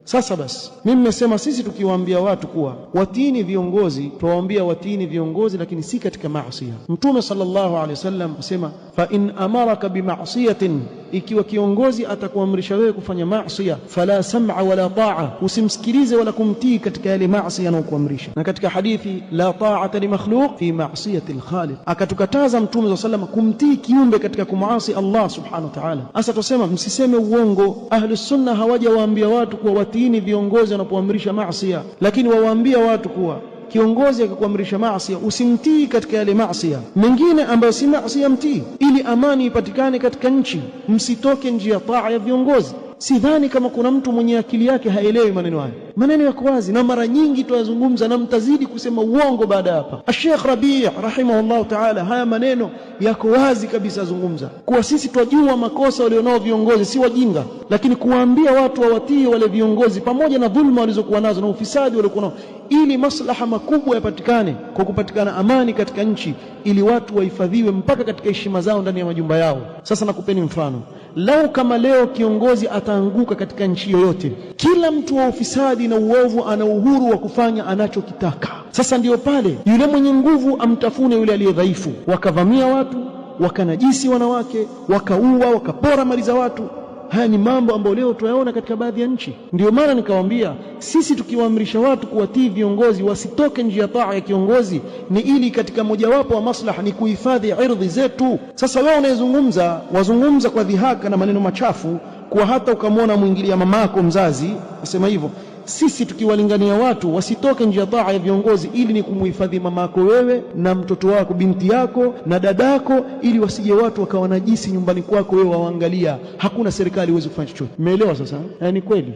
Sasa basi, mimi nimesema sisi tukiwaambia watu kuwa watiini viongozi, tuwaambia watiini viongozi, lakini si katika maasi. Mtume sallallahu alaihi wasallam asema, fa in amaraka bima'siyatin, ikiwa kiongozi atakuamrisha wewe kufanya maasi, fala sam'a wala ta'a, usimsikilize wala kumtii katika yale maasi yanayokuamrisha. Na katika hadithi, la ta'ata li makhluq fi ma'siyati al-khaliq, akatukataza Mtume sallallahu alaihi wasallam kumtii kiumbe katika kumuasi Allah subhanahu wa ta'ala. Sasa tusema msiseme uongo. Ahlu sunna hawajawaambia watu kuwa watiini viongozi wanapoamrisha maasi, lakini wawaambia watu kuwa kiongozi akikuamrisha maasi usimtii katika yale maasi, mengine ambayo si maasi mtii, ili amani ipatikane katika nchi. Msitoke njia ya taa ya viongozi. Sidhani kama kuna mtu mwenye akili yake haelewi maneno haya. Maneno yako wazi na mara nyingi twayazungumza, na mtazidi kusema uongo baada ya hapa. Sheikh Rabi' rahimahullahu ta'ala, haya maneno yako wazi kabisa, azungumza kuwa sisi twajua makosa walionao viongozi, si wajinga, lakini kuwaambia watu wawatii wale viongozi pamoja na dhulma walizokuwa nazo na ufisadi waliokuwa nao, ili maslaha makubwa yapatikane kwa kupatikana amani katika nchi, ili watu wahifadhiwe mpaka katika heshima zao ndani ya majumba yao. Sasa nakupeni mfano, lau kama leo kiongozi ataanguka katika nchi yoyote, kila mtu wa ufisadi na uovu ana uhuru wa kufanya anachokitaka. Sasa ndiyo pale yule mwenye nguvu amtafune yule aliye dhaifu, wakavamia watu, wakanajisi wanawake, wakaua, wakapora mali za watu. Haya ni mambo ambayo leo tunayaona katika baadhi ya nchi. Ndiyo maana nikawaambia sisi tukiwaamrisha watu kuwatii viongozi wasitoke njia taa ya kiongozi, ni ili katika mojawapo wa maslaha ni kuhifadhi ardhi zetu. Sasa wewe unayezungumza wazungumza kwa dhihaka na maneno machafu, kuwa hata ukamwona mwingilia mamako mzazi asema hivyo. Sisi tukiwalingania watu wasitoke njia taa ya viongozi, ili ni kumuhifadhi mamako wewe na mtoto wako, binti yako na dadako, ili wasije watu wakawa najisi nyumbani kwako wewe waangalia, hakuna serikali iweze kufanya chochote. Umeelewa sasa? Ni kweli.